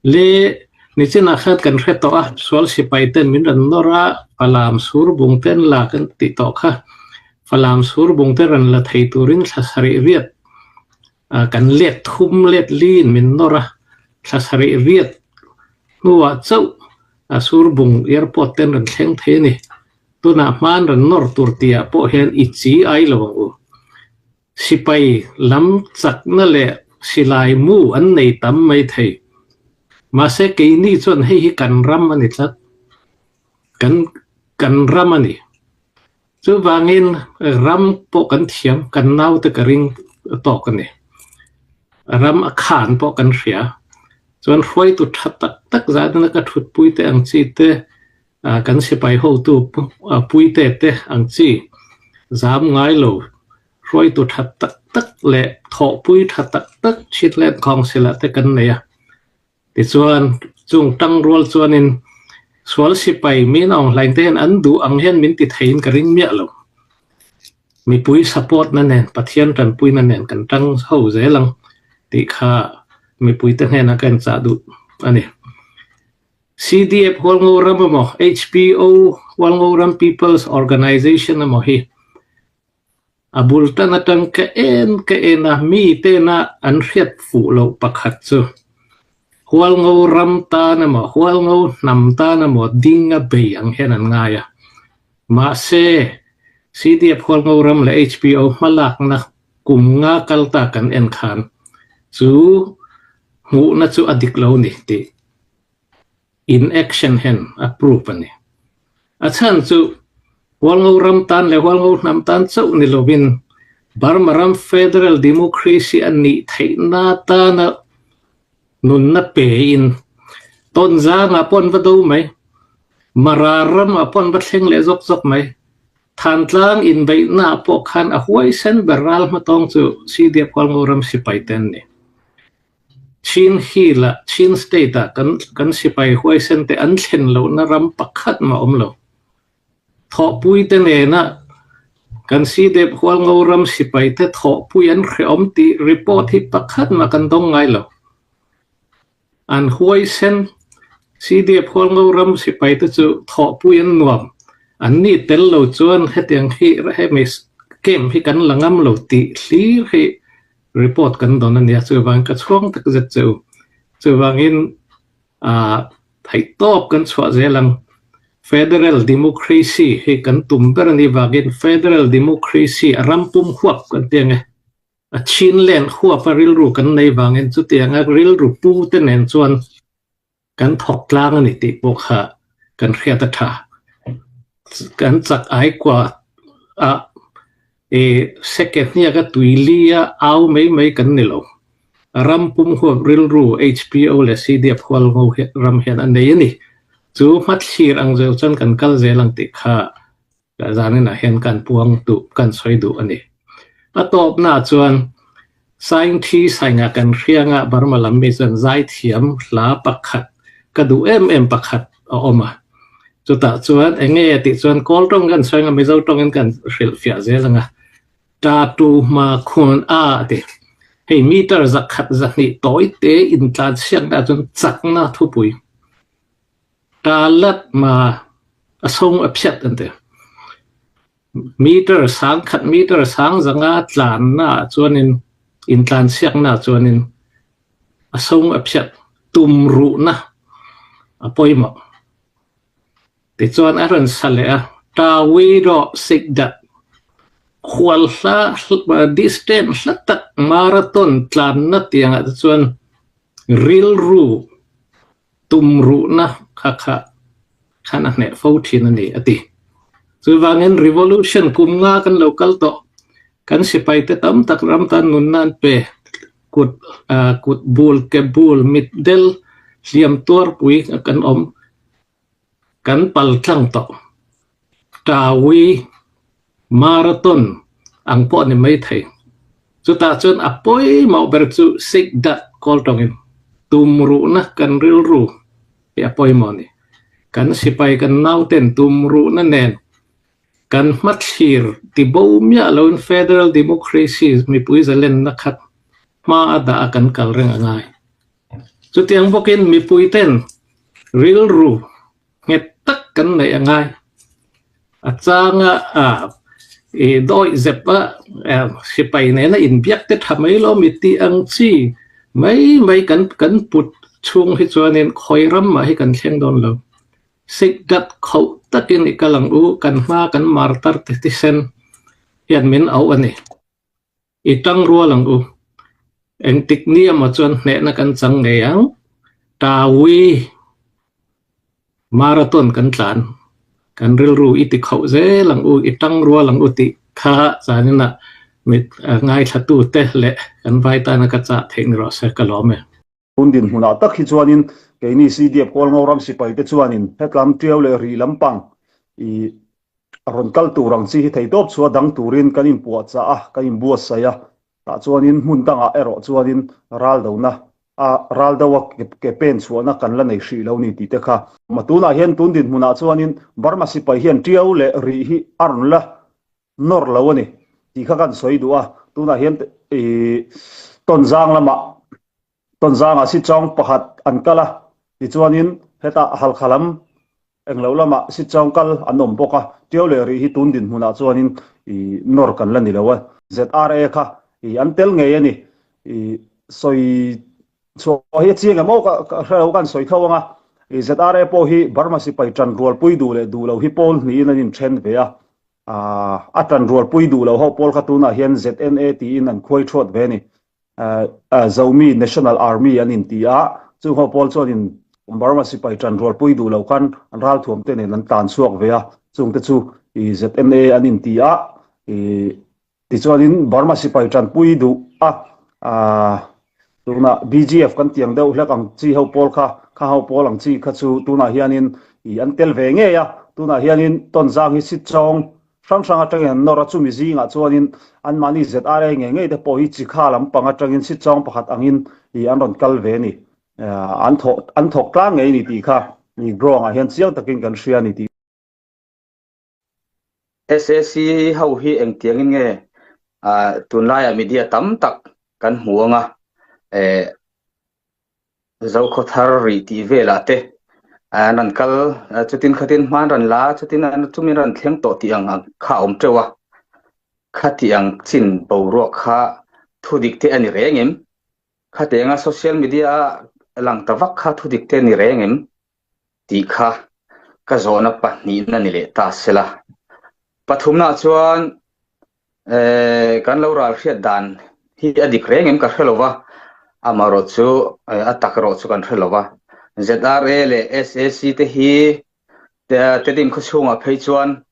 Le nichinah khan kan hre tawh a, sual sipai ten min rawn nawr a, Falam sur bung ten la kan tih tawh kha. Falam sur bung te rawn la thei turin thla sarih riat kan let thum let liin min nawr a, thla sarih riat hnuah chauh a sur bung airport ten rawn thleng thei a ni. Tunah hmaan rawn nawr tur tihah pawh hian i chi ai lo ang u. Sipai lam chakna leh silai mu an nei tam mai thei. Mahse keini chuan hei hi kan ram a ni tlat. Kan kan ram a ni. Chuvangin ram pawh kan thiam, kan naute ka ring tawk a ni. Ram a khan pawh kan hria. Chuan hruaitu tha tak tak zan ka thutpui te ang chi te, Kan sipai hotu puite te ang chi zam ngai lo, hruaitu tha tak tak leh thawhpui tha tak tak Chinland Council ah te kan nei a. Tichuan, chung tangrual chuanin sual sipai min aung hlaing te hian an duh ang hian min ti theiin ka ring miah lo. Mipui support na nen, Pathian tanpuina nen kan tang ho zel ang tih kha mipuite hnenah ka inchah duh a ni. CDF Hualngo ram emaw, HPO Hualngo ram People's Organization emaw hi a bul tan atang ka en ka en a, mi tena an hriat fuh loh pakhat chu Hualngo ram tan emaw, Hualngo hnam tan emaw ding a bei ang hian an ngai a. Mahse, CDF Hualngo ram leh HPO hmalakna kum nga kal ta kan en khan chu hmuhna chu a dik lo ni tih in action hian a prove a ni. A chhan chu Hualngo ram tan leh Hualngo hnam tan chauh ni lovin Burma ram federal democracy a nih theihna tana nunna pein Tawnzangah pawh an va do mai, Mara ramah pawh an va thleng leh zawk zawk mai. Thantlang inbeihnaah pawh khan a huaisen ber ral hmatawng chu CDF Hualngo ram sipai te an ni. Chin Hill ah, Chin State ah kan kan sipai huaisen te an thlen lohna ram pakhat mah awm lo. Thawhpui te nena kan CDEP Hualngo ram sipai te thawhpui an hrehawm tih report hi pakhat mah kan dawng ngai lo. An huaisen CDEP Hualngo ram sipai te chu thawhpui an nuam. An ni tel lo chuan hetiang hi hemi camp hi kan la ngam lo tih hlir hi Report kan dawn a nia, chuvang ka chhuang tak zet che u. Chuvangin ah theihtawp kan chhuah zel ang. Federal Democracy hi kan tum ber a nih vangin Federal Democracy a ram pum huap kan ti ang e. A chin len huap a rilru kan nei vangin chutianga rilru pu te nen chuan Kan thawk tlang a ni tih pawh kha kan hriat a tha. Kan chak ai kua a i seke hniak a tui li a au mai mai kan ni lo. Ram pum huap rilru HPO leh CDF hualngo ram hian a nei a ni. Chu hmathlir ang zel chuan kan kal zel ang tih kha Zaninah hian kan puang duh, kan sawi duh a ni. A tawpnaah chuan Saingthi Sainga kan hrianga Burma lam mi chuan zaithiam hla pakhat ka duh em em pakhat a awm a. Chutah chuan eng nge tih chuan Kawl tawng kan sawi anga Mizo tawngin kan hrilhfiah zel anga Ta tu hma khun a a ti. Hei meter zakhat zahnih tawi te intlanchhiatna chuan chakna thupui. Kaa lat ma a sung a phiat an ti. Meter sang khat meter sang zanga tlanna ah chuanin intlansiakna ah chuanin a sung a phiat tumruhna a pawimawh. Tichuan a rawn sa leh a, Tawi rawh sikdat khual hla distance hla tak marathon tlanna tiangah te chuan rilru tumruhna kha kha khan a hneh fo thin a ni a ti. Chuvangin revolution kum nga kan lo kal tawh, kan sipai te tam tak ram tan nunna an pe, kut kut bul, ke bul, mit del, hliam tuar pui kan awm, kan pal tlang tawh. Tawi marathon ang pawh ni mai thei. Chutah chuan a pawimawh ber chu Sikdat kawl tawngin tumruhna kan rilru hi a pawimawh a ni. Kan sipai kan nauten tumruhna nen kan hmathlir tibo miah loin Federal Democracy mipui zalenna khat hma a dah a kan kal reng a ngai. Chutiang bawkin mipuiten rilru nghet tak kan neih a ngai. A changa i dawih zep a sipai nena inbiak te tha mai lo mi tih ang chi mai mai kan kan put chhung hi chuanin khawi ram mah hi kan thleng dawn lo. Sikdat khoh takin i kal ang u, kan hma kan martar te thisen hian min auh a ni. I tang rual ang u. Engtik ni emaw chuan hnehna kan chang ngei ang. Tawi marathon kan tlan. Kan rilru i ti khauh zel ang u, i tang rual ang u tih kha zaninah mit ngaithlatute leh kan vai tana ka chah theih ni rawh se ka lawm e. Tun dinhmunah tak hi chuanin keini CDF Kawlngo ram sipaite chuanin hetlam tiau leh rih lampang i rawn kal tur ang chi hi theitawp chhuah dang turin kan inpuahchah a, kan inbuatsaih a. Tah chuanin hmun dangah erawh chuanin raldona a raldo a ke pen chhuahna kan la nei hrih lo ni tih te kha. Tunah hian tun dinhmunah chuanin Burma sipai hian tiau leh rih hi a rawn la nawr lo a ni tih kha kan sawi duh a. Tunah hian i Tonzang lamah Tonzangah Sichawng pakhat an kal a, tichuanin hetah Halkha lam englo lamah Sichawng kal an awm bawk a, Tiau leh Rih hi tun dinhmunah chuanin i nawr kan la ni lo a. ZRA kha i an tel ngei a ni. I sawi chhuah hi a chiang em aw ka hre lo kan sawi tho ang a. I ZRA pawh hi Burma sipai tan rualpui duh leh duh lo hi pawl hnihin an inthen ve a. A tan rualpui duh lo ho pawl kha tunah hian ZNA tiin an khuai thuat ve a ni. Zomi National Army an inti a, chung ho pawl chuanin Burma sipai ṭan rualpui duh lo khan an ralthuam te nen an tlan chhuak ve a, chung te chu ZNA an inti a, tichuanin Burma sipai ṭanpui duh a, tunah BGF kan tiang deuh hlek ang chi ho pawl kha, kha ho pawl ang chi kha chu tunah hianin an tel ve ngei a, tunah hianin Tonzang hi Sichawng Hrang hrang atangin an nawr a, chumi zingah chuanin anmahni ZRA ngei ngei te pawh hi Chikha lampang atangin Sichawng pakhat angin ih an rawn kal ve a ni. An thawh an thawk tlang ngei a ni tih kha ih ground ah hian chiang takin kan hria a ni tih. SAC ho hi engtiangin nge tunlaiah media tam tak kan hmu anga Zokhawthar rih tih velah te an rawn kal chutin khatin hman rawn la chutin an chumin rawn thleng tawh tih ang kha a awm teuh a, khati ang chin boruak kha thudik te a ni reng em? Khatianga social media a lang ta vak kha thudik te a ni reng em? Tih kha ka zawhna pahnihna ni leh ta sela. Pathumnaah chuan Kan lo ral hriat dan hi a dik reng em ka hre lo va, amaherawh chu a tak erawh chu kan hre lo va. ZRA leh SAC te hi Tedim khawchhungah phei chuan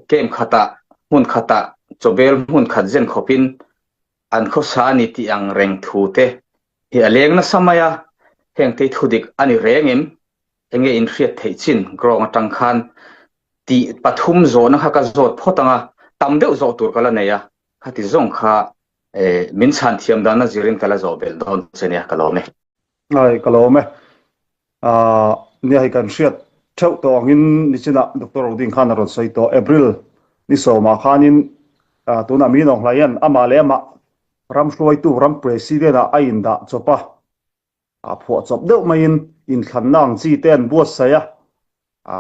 camp khatah hmun khatah chawbel hmun khat zen khawpin an khawsa a ni tih ang reng thu te hi a leng nasa mai a, hengte hi thudik a ni reng em? Enge inhriat theih chin ground atang khan tih pathum zawhna kha ka zawt phawt ang a, tam deuh zawh tur ka la nei a, khati zawng kha min chhan thiam dana zirin ka la zawh belh dawn che nia, ka lawm e. Ai, ka lawm e. Nia hei kan hriat theuh tawh angin nichinah Doctor Roding khan a rawn sawi tawh. April ni sawmah khanin tunah mi nawng hlai hian amah leh amah ram hruaitu ram President ah a indah chawp a, A phuah chawp deuh maiin inthlanna ang chi te an buatsaih a,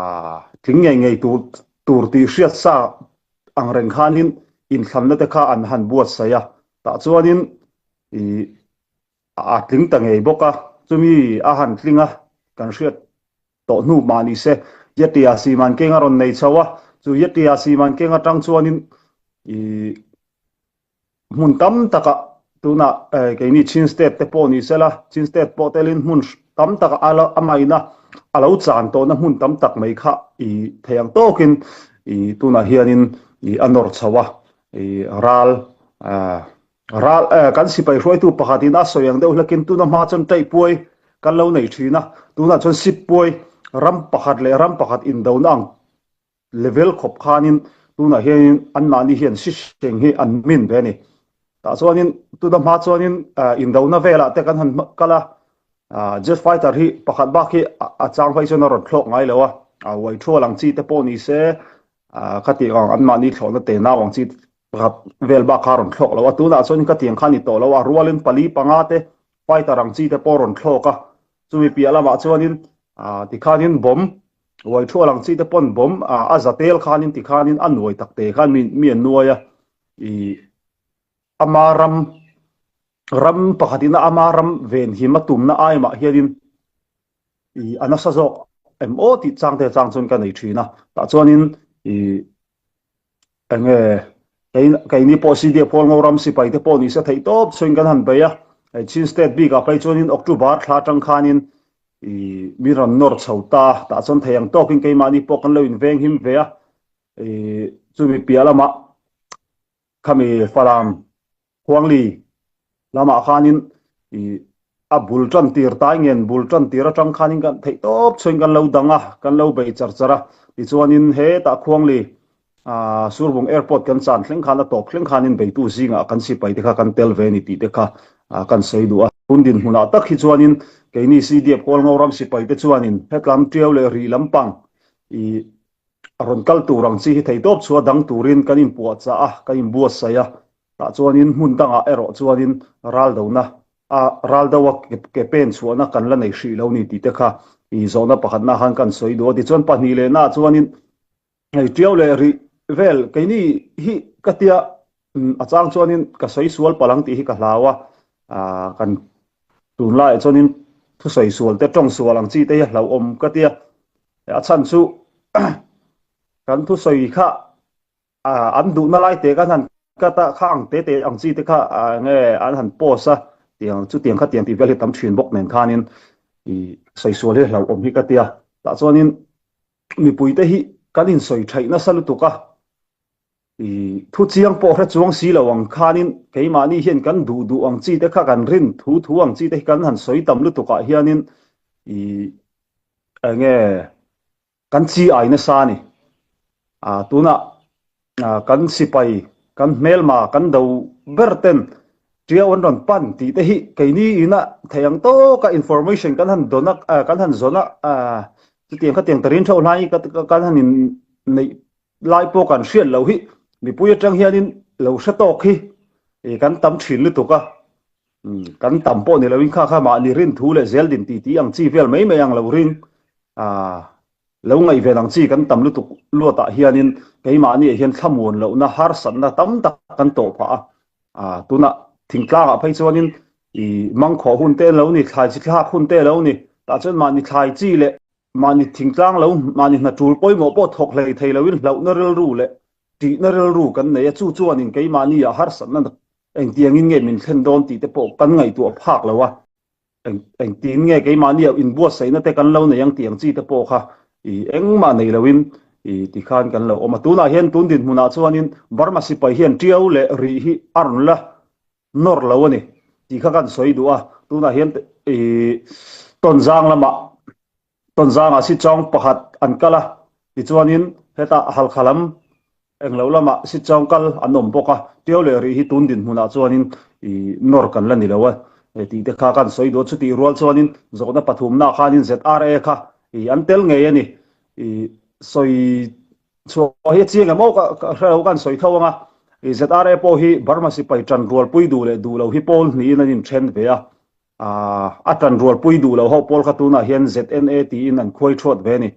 tling ngei ngei tur tur tih hriat sa ang reng khanin inthlanna te kha an han buatsaih a, tah chuanin ih a tling ta ngei bawk a, chumi a han tling a kan hriat tawh hnu mah ni se Yatia Siman keng a rawn nei chho a, chu Yatia Siman keng atang chuanin ih Hmun tam takah tunah keini Chin State te pawh ni sela, Chin State pawh telin hmun tam takah a a maina a lo chan tawhna hmun tam tak mai kha i thei ang tawkin i tunah hianin i a nawr chho a, i ral ral kan sipai hruaitu pakhatin a sawi ang deuh hlakin tuna hma chuan ṭaihpuai kan lo nei ṭhin a, tunah chuan sippuai ram pakhat leh ram pakhat indona ang Level khawp khanin tunah hianin anmahni hian si hreng hi an min ve a ni. Tah chuanin tuna hma chuanin indona velah te kan han kal a, jet fighter hi pakhat bak hi a chang phei chuan a rawn thlawk ngai lo a, a uai thual ang chi te pawh ni se khati ang anmahni thlawhna te nau ang chi pakhat vel bak kha a rawn thlawk lo a, tunah chuanin khatiang kha a ni tawh lo a, rualin pali panga te fighter ang chi te pawh a rawn thlawk a, chumi piah lamah chuanin tikhanin bomb uai thual ang chi te pawn bomb a za tel khanin tikhanin a nuai tak te khan mi an nuai a. I ama ram ram pakhatin ama ram venhim a tumna aimah hianin i a nasa zawk em aw tih chang te chang chuan ka nei thin a. Tah chuanin i enge keini pawh CDF Pawl Ngo ram sipai te pawh ni se theih tawp chuan kan han bei a. Hei Chin State bikah phei chuanin October thla atang khanin i mi rawn nawr chho ta. Tah chuan thei ang tawkin keimahni pawh kan lo invenghim ve a. Chumi piah lamah khami Falam Khuangli lamah khanin a bul tan tir tai ngen bul tan tir atang khanin kan theih tawp chhuin kan lo dang a, kan lo bei char char a. Tichuanin hetah Khuangli Surbung Airport kan chan thleng khan a tawp thleng khanin beitu zingah kan sipai te kha kan tel ve a ni tih te kha kan sawi duh a. Tun dinhmunah tak hi chuanin keini CDF Kawlngo ram sipai te chuanin hetlam Tiau leh Rih lampang i A rawn kal tur ang chi hi theitawp chhuah dang turin kan inpuahchah a, kan inbuatsaih a. Tah chuanin hmun dangah erawh chuanin raldona a raldo a ke pen chhuahna kan la nei hrih lo ni tih te kha i zawhna pakhatna khan kan sawi duh a. Tichuan pahnih lehnaah chuanin hei tiau leh rih vel keini hi ka tia a chang chuanin ka sawi sual palh ang tih hi ka hlau a, kan tunlaiah chuanin thusawi sual te tawng sual ang chi te hi a hlauhawm ka tia. A chhan chu kan thusawi kha an duhna lai te khan han cut a, kha ang te te ang chi te kha nge an han post a, tiang chutiang kha tiang tih vel hi tam thin bawk nen khanin i sawi sual hi hlauhawm hi ka tia. Tah chuanin mipuite hi kan insawi theih nasa lutuk a, i thu chiang pawh hre chuang si lo ang khanin keimahni hian kan duh duh ang chi te kha kan rin thu thu ang chi te hi kan han sawi tam lutukah hianin i Enge kan chi ai nasa a ni. Ah tunah kan sipai, kan hmelma, kan do ber ten Tiau an rawn pan tih te hi keini ina thei ang tawka information kan han dawn a, kan han zawn a, chutiang khatiang tarin theuh hlai kan han in neih lai pawh kan hriat loh hi mipui atang hianin lo hre tawk hi kan tam thin lutuk a. Kan tam pawh ni loin kha kha mahni rin thu leh zel din tih tih ang chi vel mai mai ang lo ring lo ngaihven ang chi kan tam lutuk luatah hianin keimahniah hian thlamuan lohna harsatna tam tak kan tawh phah a. Tunah thingtlangah phei chuanin i mangkhawh hun te lo ni, thlai chi thlak hun te lo ni, tah chuan mahni thlai chi leh mahni thingtlang lo mahni hna tul pawimawh pawh thawk hlei thei loin hlauhna rilru leh tihna rilru kan nei a, chu chuanin keimahniah harsatna Engtiangin nge min thlen dawn tih te pawh kan ngaihtuah phak lo a, engtin nge keimahni ah inbuatsaihna te kan lo nei ang tih ang chi te pawh kha i engmah nei loin i tikhan kan lo awm a. Tunah hian tun dinhmunah chuanin Burma sipai hian tiau leh rih hi a rawn la nawr lo a ni tih kha kan sawi duh a, tunah hian i Tonzang lamah Tonzangah Sichawng pakhat an kal a, tichuanin hetah Halkha lam englo lamah Sichawng kal an awm bawk a, Tiau leh Rih hi tun dinhmunah chuanin i nawr kan la ni lo a tih te kha kan sawi duh a, chutih rual chuanin zawhna pathumnaah khanin ZRA kha i an tel ngei a ni. I sawi chhuah hi a chiang em aw ka hre lo kan sawi tho ang a, i ZRA pawh hi Burma sipai ṭan rualpui duh leh duh lo hi pawl hnihin an inṭhen ve a, A tan rualpui duh lo ho pawl kha tunah hian ZNA tiin an khuai thuat ve a ni.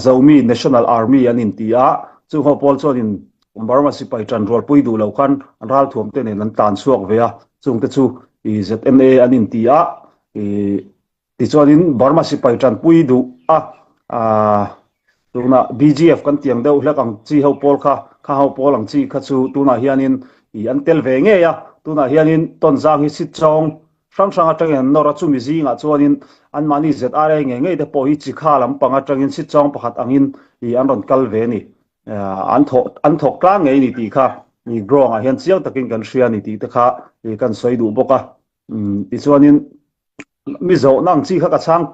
Zomi National Army an inti a, chung ho pawl chuanin Burma sipai tan rualpui duh lo khan an ralthuam te nen an tlan chhuak ve a, chungte chu ZNA an inti a. Tichuanin Burma sipai tanpui duh a, tunah BGF kan tiang deuh hlek ang chi ho pawl kha, kha ho pawl ang chi kha chu tunah hianin ih an tel ve ngei a, tunah hianin Tonzang hi Sitchawng hrang hrang atangin an nawr a, chumi zingah chuanin anmahni ZRA ngei ngei te pawh hi Chikha lampang atangin Sitchawng pakhat angin ih an rawn kal ve a ni. An thawh an thawk tlang ngei a ni tih kha ih ground ah hian chiang takin kan hria a ni tih te kha ih kan sawi duh bawk a. Tichuanin mi zawhna ang chi kha ka chhang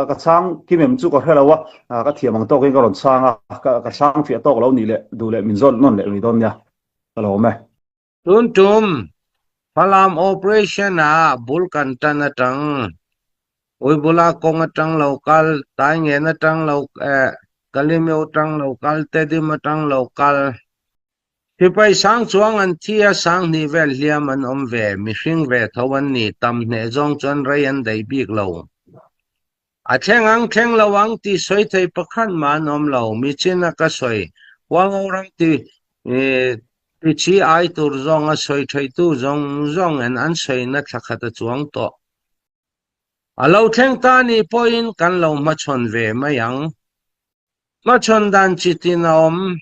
ka chhang kim em chu ka hre lo a, ka thiam ang tawkin ka rawn chhang a, ka chhang fiah tawk lo nih leh duh leh min zawt nawn leh mai dawn nia, ka lawm e. Tun tum Falam operation ah bul kan tan atang Uibula kong atang lo kal, Taingen atang lo eh, Kalimyo atang lo kal, Tedim atang lo kal. Sipai sang chuang an thi a sang hnih vel hliam an awm ve, mihring ve tho an ni, tam hneh zawng chuan rei an daih bik lo. A thleng ang thleng lo ang tih sawi thei pakhat mah an awm lo. Michin a ka sawi. Hualngo ram ti ti chi ai tur zawng a sawi theitu zawng zawng en an sawina thla khat a chuang tawh. A lo thleng ta nih pawhin kan lo hmachhawn ve mai ang. Hmachhawn dan chi tin a awm.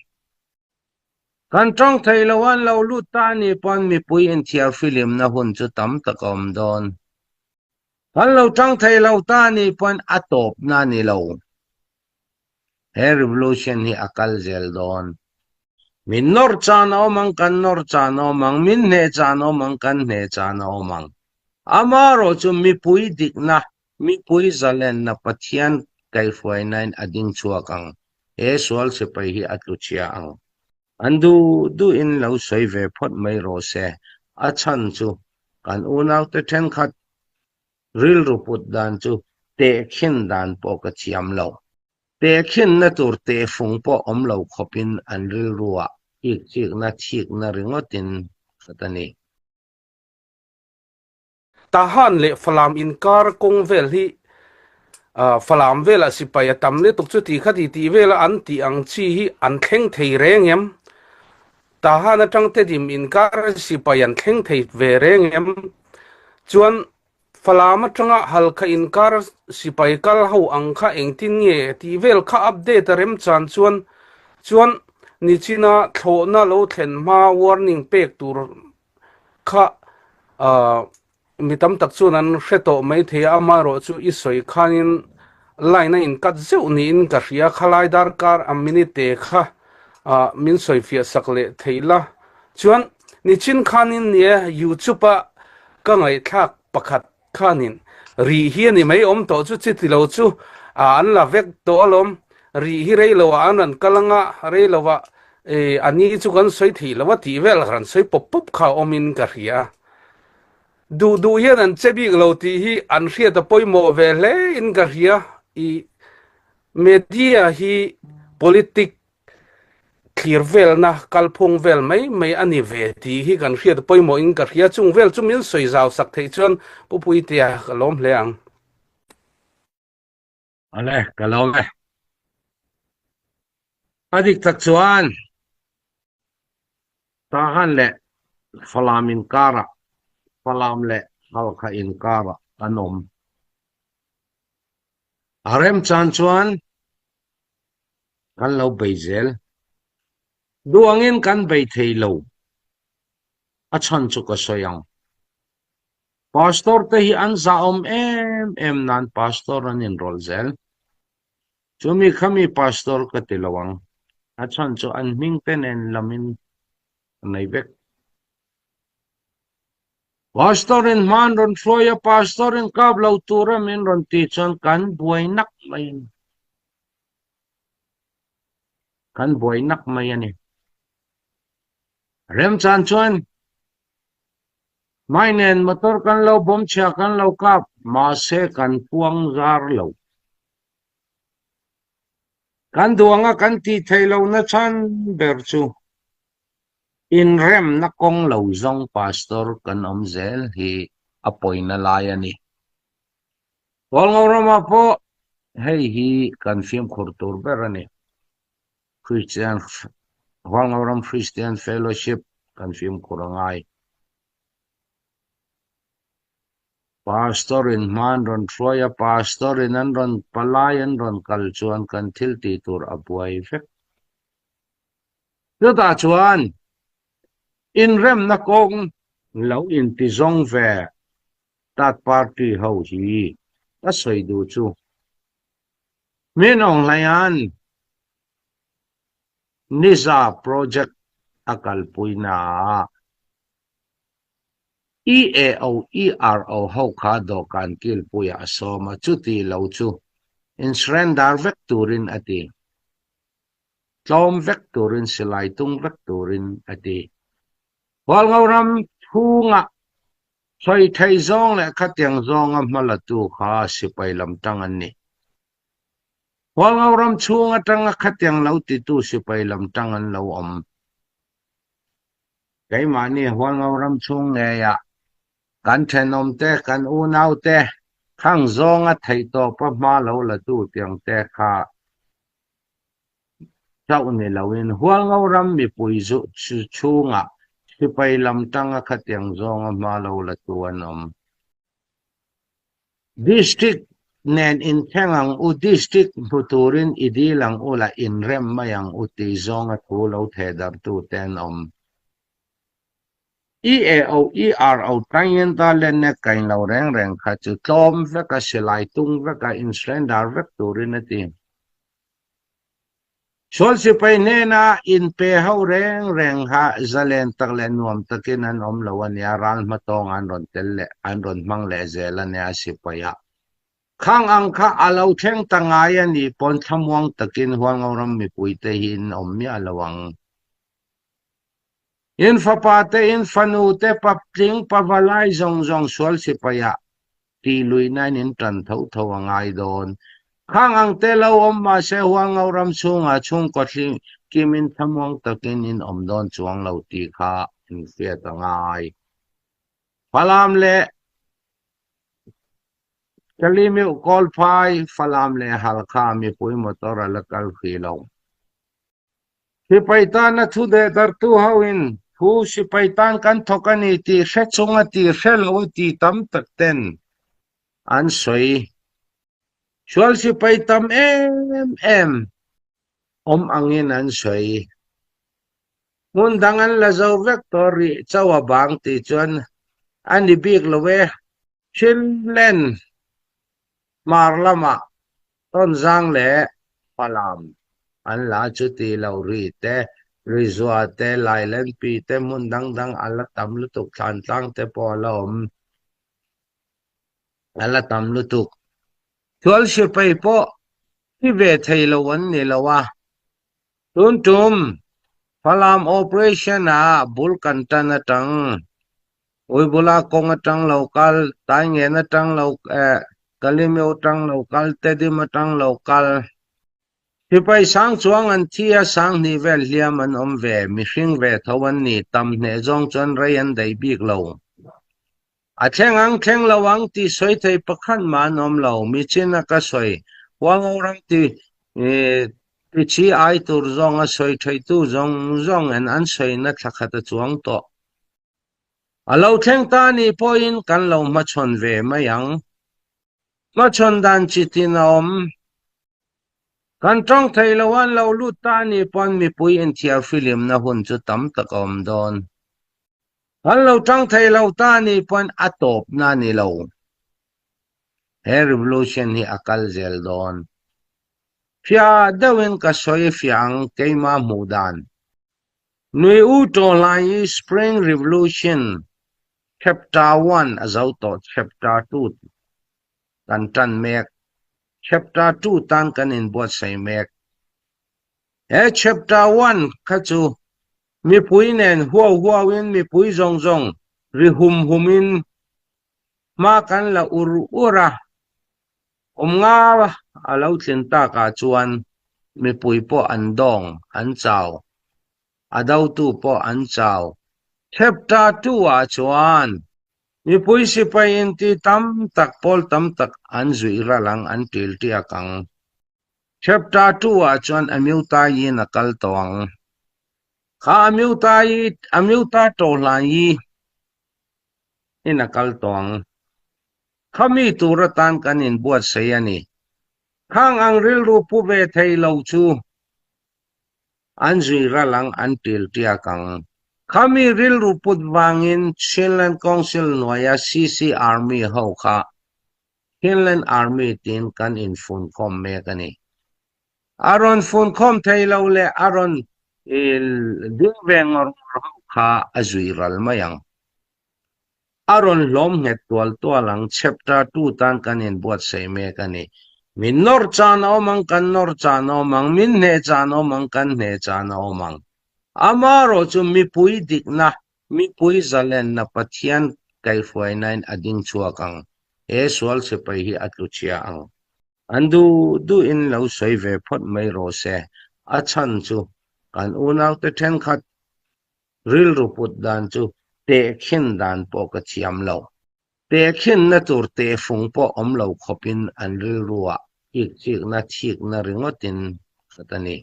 Kan tawng thei lo an lo lut ta nih pawn mipui inthiar filimna hun chu tam tak a awm dawn. Kan lo tang thei lo ta nih pawn a tawpna a ni lo. He revolution hi a kal zel dawn. Min nawr chan a awm ang, kan nawr chan a awm ang, min hneh chan a awm ang, kan hneh chan a awm ang. Amaherawh chu mipui dikna, mipui zalenna Pathian kaihhruainain a ding chhuak ang. He sual sipai hi a tlu chhia ang. An duh duhin lo sawi ve phawt mai rawh se. A chhan chu kan unaute thenkhat rilru put dan chu tehkhin dan pawh ka thiam lo. Tehkhinna tur tehfung pawh awm lo khawpin an rilruah ikchikna thikna ringawtin khat a ni. Tahan leh Falam inkar kawng vel hi Falam velah sipai a tam lutuk chu ti kha ti tih vela an tih ang chi hi an thleng thei reng em? Tahan atang Tedim inkar sipai an thleng thei ve reng em? Chuan Falam atanga Halkha inkar sipai kal ho ang kha engtin nge tih vel kha update a remchan chuan chuan nichina thlawhna lo thlen hma warning pek tur Kha mi tam tak chuan an hre tawh mai thei a, amaherawh chu i sawi khanin line a in cut zeuh niin ka hria, khalai darkar a minute kha min sawi fiah sak leh thei la. Chuan nichin khanin nia YouTube a ka ngaihthlak pakhat Khanin rih hi a ni mai awm tawh chu chiti lo chu an la vek tawh alawm. Rih hi rei loah an rawn kal anga rei loah a ni chu kan sawi thei lo a tih vel rawn sawi pawp pawp kha awmin ka hria. Duh duh hian an che bik lo tih hi an hriat a pawimawh ve hle in ka hria. I media hi politic Thlir velna kalphung vel mai mai a ni ve tih hi kan hriat pawimawhin ka hria. Chung vel chu min sawi zau sak theih chuan Pu Puitea ka lawm hle ang. Awle, ka lawm e. A dik tak chuan Tahan leh Falam inkarah, Falam leh Halkha inkarah an awm. A remchan chuan Kan lo bei zel. Duh angin kan bei thei lo. A chhan chu ka sawi ang. Pastor te hi an zahawm em em nan pastor an inrawlh zel. Chumi khami pastor ka ti lo ang. A chhan chu an hming te nen lamin ka nei vek. Pastor in hma an rawn hruai a, pastor in kap lo tura min rawn tih chuan kan buai nak mai a ni. Kan buai nak mai a ni. Remchan chuan mai nen motor kan lo bawm chhia kan lo kap mahse kan puang zar lo. Kan duh anga kan tih theih lohna chhan ber chu inremna kawng lo zawng pastor kan awm zel hi a pawina lai a ni. Hualngo ramah pawh hei hi kan fimkhur tur ber a ni. Christian Hualngo ram Christian Fellowship kan fimkhur a ngai. Pastor in hma an rawn hruai a, Pastor in an rawn palai an rawn kal chuan kan thil tih tur a buai vek. Chutah chuan inremna kawng lo intizawng ve Third party ho hi ka sawi duh chu Min Aung Hlaing-a'n Niza project a kalpuinaah EAO, ERO ho kha dawhkan kilpuiah a sawm a, chuti lo chu in-surrender vek turin a ti. Tlawm vek turin, silai tung vek turin a ti. Hualngoram chungah soi thei zawng le khatiang zawnga hmalatu kha sipai lamtang an ni. Hualngoram chung atanga khatiang lo titu sipai lamtang an lo awm. Keimah nih Hualngoram chung ngei ah kan thenawm te, kan unau te, khang zawnga theihtawp a hma lo latu tiang te kha Chauh ni loin Hualngoram mipui chungah sipai lamtang a khatiang zawnga hma lo latu an awm. District nen inthleng ang u, District hmu turin i dil ang u la inrem mai ang u tih zawnga thu lo thehdarhtute an awm. EAO, ERO, Tangenta leh nek kain lo reng reng kha chu tlawm veka silai tung veka insurrender vek turin a ti. Sual sipai hnena inpe ho reng reng kha zalen tak leh nuam takin an awm lo a nia, ral hmatawng an rawn tel leh an rawn hmang leh zel a nia sipaiah. Khang ang kha a lo thleng ta ngai a nih pawn thlamuang takin Hualngoram mipuite hi in awm miah lo ang. In fapa te, in fanu te, patling, pavalai zawng zawng sual sipaiah tih luihnain in tan tho tho a ngai dawn. Khang ang te lo awm mahse Hualngo ram chhungah chhungkaw thli kimin thlamuang takin in awm dawn chuang lo tih kha in hriat a ngai. Falam leh Kalimiuh Kawlphai, Falam leh Halkha mipui motor a la kal hrih lo. Sipai tana thu dehdarhtu hoin thu sipai tan kan thawk a ni tih hre chunga tih hre lo a ti tam tak ten an sawi. Sual sipai tam em em awm angin an sawi. Hmun dang an la zo vek tawh rih chauh a bang tih chuan a ni bik lo e. Chinland Hmar lamah Tonzang leh Falam an la chuti lo ri te, Rizua te, Lailenpi te hmun dang dang a la tam lutuk, Thlantlang te pawh a la awm a la tam lutuk. Thual sipai pawh thi ve thei lo an ni lo a, tun tum Falam operation ah bul kan tan atang Uibula kawng atang lo kal, Taingen atang lo eh Kalimeu atang lo kal, Tedim atang lo kal. Sipai sang chuang an thi a, sang hnih vel hliam an awm ve, mihring ve tho an ni, tam hneh zawng chuan rei an daih bik lo. A thleng ang thleng lo ang tih sawi thei pakhat mah an awm lo, michin a ka sawi, Hualngo ram ti tichi ai tur zawng a sawi theitu zawng zawng en an sawina thla khat a chuang tawh. A lo thleng ta nih pawhin kan lo hmachhawn ve mai ang. Hmachhawn dan chi tin a awm. Kan tawng thei lo an lo lut ta nih pawn mipui inthiar filimna hun chu tam tak a awm dawn. Kan lo tang thei lo ta nih pawn a tawpna a ni lo. He revolution hi a kal zel dawn. Fiah deuhin ka sawi fiah ang keimah hmuh dan. Nui U Taw Hlaing i Spring Revolution Chapter One a zo tawh Chapter Two kan tan mek. Chapter Two tan kan inbuatsaih mek. He Chapter One kha chu mipui nen huau huau in mipui zawng zawng ri hum hum in hma kan la ur ur a. Awm nga a lo tlin takah chuan mipui pawh an dawng, an chau. A dotu pawh an chau. Chapter two-ah chuan mipui sipai inti tam tak, pawl tam tak an zuih ral ang, an ṭil ṭiak ang. Chapter two-ah chuan Amyuta-in a kal tawh ang. Kha Amyuta-i, Amyuta Tawhlai-i in a kal tawh ang. Khami tur atan kan inbuatsaih a ni. Khang ang rilru pu ve thei lo chu an zui ral ang, an til tiak ang. Khami rilru put vangin Chinland Council hnuaia CC Army ho kha Chinland Army tiin kan infunkhawm mek a ni. A rawn funkhawm thei lo leh a rawn ding ve ngawr ngawr ho kha a zui ral mai ang. A rawn hlawm nghet tual tual ang, chapter two tan kan inbuatsaih mek a ni. Min nawr chan a awm ang, kan nawr chan a awm ang, min hneh chan a awm ang, kan hneh chan a awm ang. Amaherawhchu mipui dikna. Mipui zalenna Pathian kaihhruainain a ding chhuak ang. He sual sipai hi a tlu chhia ang. An duh duhin lo sawi ve phawt mai rawh se. A chhan chu kan unaute thenkhat rilru put dan chu tehkhin dan pawh ka thiam lo. Tehkhinna tur tehfung pawh awm lo khawpin an rilruah ikchikna thikna ringawtin khat a ni.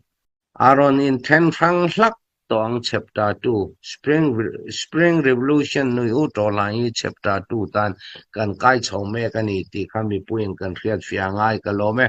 A rawn inthen hrang hlak tawh ang chepta tu Spring Spring Revolution nui u tawhlan hi chepta tu tan kan kai chho mek a ni tih kha mipuiin kan hriatfiah a ngai ka lawm e.